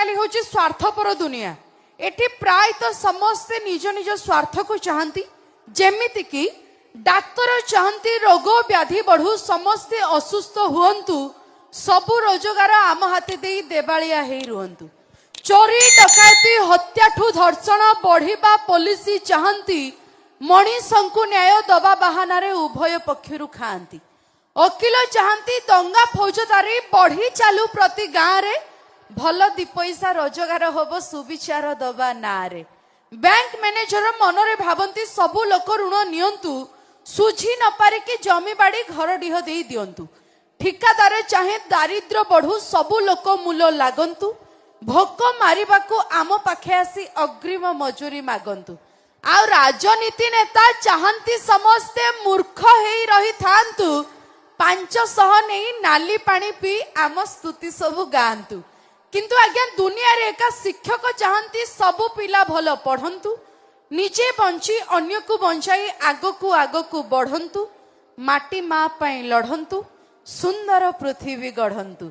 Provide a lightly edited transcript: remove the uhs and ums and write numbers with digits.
ଆଜିକାଲି ହେଉଛି ସ୍ୱାର୍ଥପର ଦୁନିଆ। ଏଠି ପ୍ରାୟତଃ ସମସ୍ତେ ନିଜ ନିଜ ସ୍ୱାର୍ଥକୁ ଚାହାନ୍ତି। ଯେମିତିକି ଡାକ୍ତର ଚାହାନ୍ତି ରୋଗ ବ୍ୟାଧି ବଢୁ, ସମସ୍ତେ ଅସୁସ୍ଥ ହୁଅନ୍ତୁ, ସବୁ ରୋଜଗାର ଆମ ହାତେ ଦେଇ ଦେବାଳିଆ ହେଇ ରୁହନ୍ତୁ। ଚୋରି, ଡକାୟତି, ହତ୍ୟାଠୁ ଧର୍ଷଣ ବଢିବା ପୋଲିସ ଚାହାନ୍ତି, ମଣିଷଙ୍କୁ ନ୍ୟାୟ ଦବା ବାହାନାରେ ଉଭୟ ପକ୍ଷରୁ ଖାଆନ୍ତି। ଓକିଲ ଚାହାନ୍ତି ଦଙ୍ଗା ଫୌଜଦାରୀ ବଢି ଚାଲୁ ପ୍ରତି ଗାଁରେ, ଭଲ ଦି ପଇସା ରୋଜଗାର ହବ ସୁବିଚାର ଦବା ନାଁରେ। ବ୍ୟାଙ୍କ ମ୍ୟାନେଜର ମନରେ ଭାବନ୍ତି ସବୁ ଲୋକ ଋଣ ନିଅନ୍ତୁ, ସୁଝି ନ ପାରିକି ଜମି ବାଡି ଘର ଡିହ ଦେଇ ଦିଅନ୍ତୁ। ଠିକାଦାର ଚାହେଁ ଦାରିଦ୍ର୍ୟ ବଢୁ, ସବୁ ଲୋକ ମୂଲ ଲାଗନ୍ତୁ, ଭୋକ ମାରିବାକୁ ଆମ ପାଖେ ଆସି ଅଗ୍ରିମ ମଜୁରୀ ମାଗନ୍ତୁ। ଆଉ ରାଜନୀତି ନେତା ଚାହାନ୍ତି ସମସ୍ତେ ମୂର୍ଖ ହେଇ ରହିଥାନ୍ତୁ, 500 ନେଇ ନାଲି ପାଣି ପିଇ ଆମ ସ୍ତୁତି ସବୁ ଗାଆନ୍ତୁ। କିନ୍ତୁ ଆଜ୍ଞା, ଦୁନିଆରେ ଏକା ଶିକ୍ଷକ ଚାହାନ୍ତି ସବୁ ପିଲା ଭଲ ପଢନ୍ତୁ, ନିଜେ ବଞ୍ଚି ଅନ୍ୟକୁ ବଞ୍ଚାଇ ଆଗକୁ ଆଗକୁ ବଢନ୍ତୁ, ମାଟି ମା ପାଇଁ ଲଢନ୍ତୁ, ସୁନ୍ଦର ପୃଥିବୀ ଗଢନ୍ତୁ।